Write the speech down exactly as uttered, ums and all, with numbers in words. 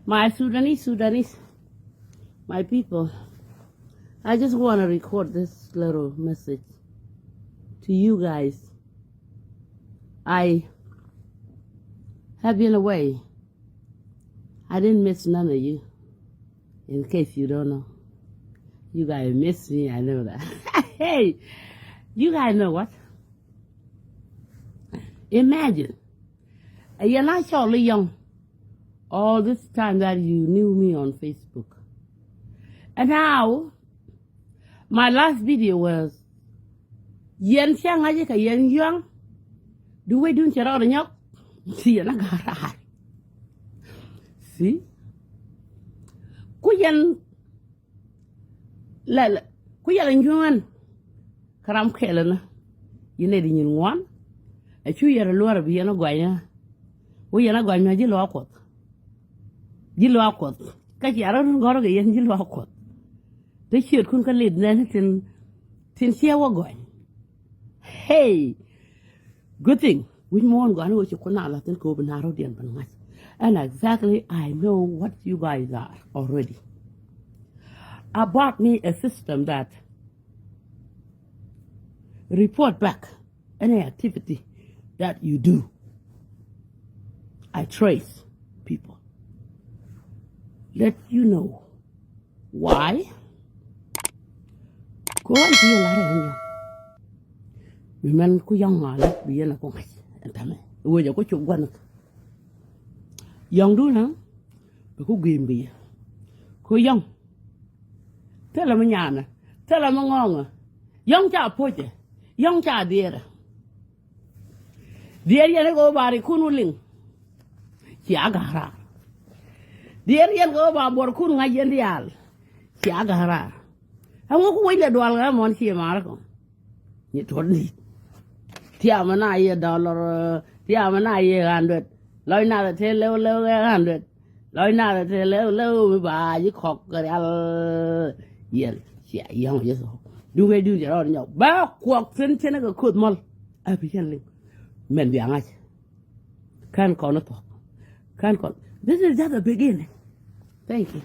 My Sudanese, Sudanese, my people, I just want to record this little message to you guys. I have been away. I didn't miss none of you. In case you don't know, you guys miss me. I know that. Hey, you guys know what? Imagine, a yɛn a cɔl i̱ Yɔ̱ŋ, all this time that you knew me on Facebook. And now, my last video was, yɛn cä ŋa̱c kɛ yɛn Yɔ̱ŋ, du wecdun cɛ rɔɔdɛ nyɔk, ci yɛn a ga̱r raar. See? Ku yɛn lɛ, lɛ, ku yɛn lɛ nyuɔ̱n kä ram kɛl ɛnɔ. Yɛn nɛy ti nyin ŋuan. Ɛ cu yɛn luɔr bi yɛn a gɔany ɛ. Wä yɛn a gɔany mɛ ji̱ luaak Kuɔth. Ji̱ luaak Kuɔth. Kä cia rɔ gɔ̱rä kɛ yɛn ji̱ luaak Kuɔth. Te ciötkun kä lit nɛn tin, tin ciɛ wä gɔany. Hey! Good thing. Wi̱c muɔ̱ɔ̱n gɔani wä ci kun a la̱thin kɛ wä bi na rɔ̱diɛn ben ŋa̱c. And exactly, I know what you guys are already. I bought me a system that report back any activity that you do. I trace people. Let you know why. Ko an ti la re nya. Mi mɛn ku Yɔ̱ŋ ŋa̱ lɛ bi yɛn a ku ŋa̱c ɛn tämɛ. Wecɛ ku cuk gua̱n. Yɔ̱ŋ dun na bi ku guim bi yɛ. Ku Yɔ̱ŋ. Thilɛ mi nyaanɛ, thilɛ mi ŋɔ̱ŋɛ. Yɔ̱ŋ ca po̱cɛ, Yɔ̱ŋ ca diɛɛrɛ. Diɛɛr yɛn i̱ kɛ wä ba ri kun wä liŋ. Cia ga̱r raar. Diɛɛr yɛn kɛ wä ba buɔr kun ŋa̱c yɛn diaal. Cia ga̱r raar. Ɛŋu ku wec lɛ dual ɣä mɔn cie mar kɔ. Nyi tuɔt ni. Tiamɛ na yɛ dollar, tiamɛ na yɛ hundred. Lɔc nath te lew lew kɛ hundred. Lɔc nath te lew lew mi ba ji̱ kɔk kɛ rial. Yɛl cia Yɔ̱ŋ Yecu. Duŋ kɛ duŋ jɛ rɔɔd nyɔk ba kuɔk thin cin kɛ koth mɔl. A bi cɛn liŋ. Mɛn bia ŋa̱c. Kän kɔn thuɔk. Kän kɔn. This is just a beginning. Thank you.